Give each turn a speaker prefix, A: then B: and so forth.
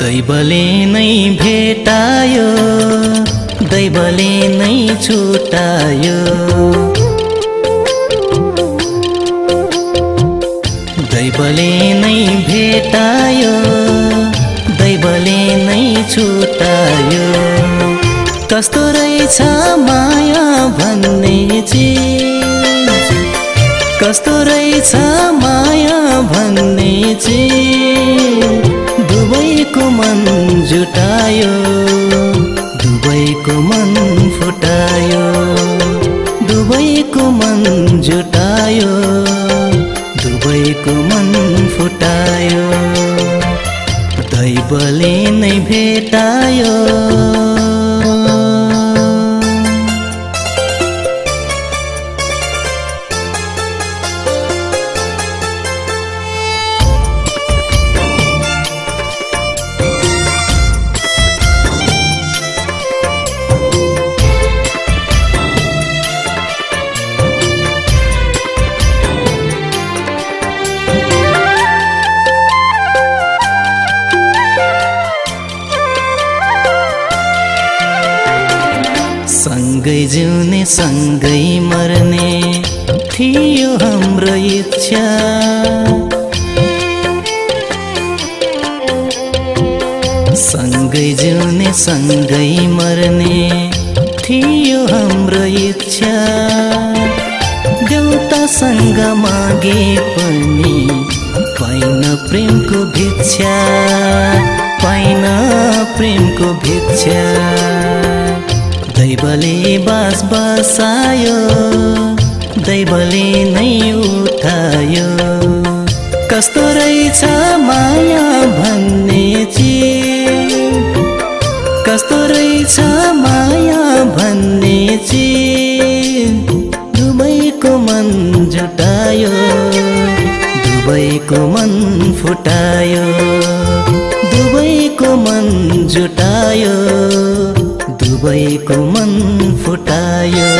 A: दैवले नै भेटायो दैवले नै छुटायो दैवले नै भेटायो दैवले नै छुटायो कस्तो रहेछ माया भन्ने चिज कस्तो रहेछ माया भन्ने चिज दुवैको मन जुटायो दुवैको मन फुटायो दुवैको मन जुटायो दुवैको मन फुटायो दैवले नै भेटायो सँगै जिउने सँगै मर्ने थियो हाम्रो इच्छा सँगै जिउने सँगै मर्ने थियो हाम्रो इच्छा देउतासँग मागे पनि पाइन प्रेमको भिक्षा पाइन प्रेमको भिक्षा दैवले बास बसायो दैवले नै उठायो कस्तो रहेछ माया भन्ने चिज कस्तो रहेछ माया भन्ने चिज दुवैको मन जुटायो दुवैको मन फुटायो दुवैको मन जुटायो दुवैको मन फुटायो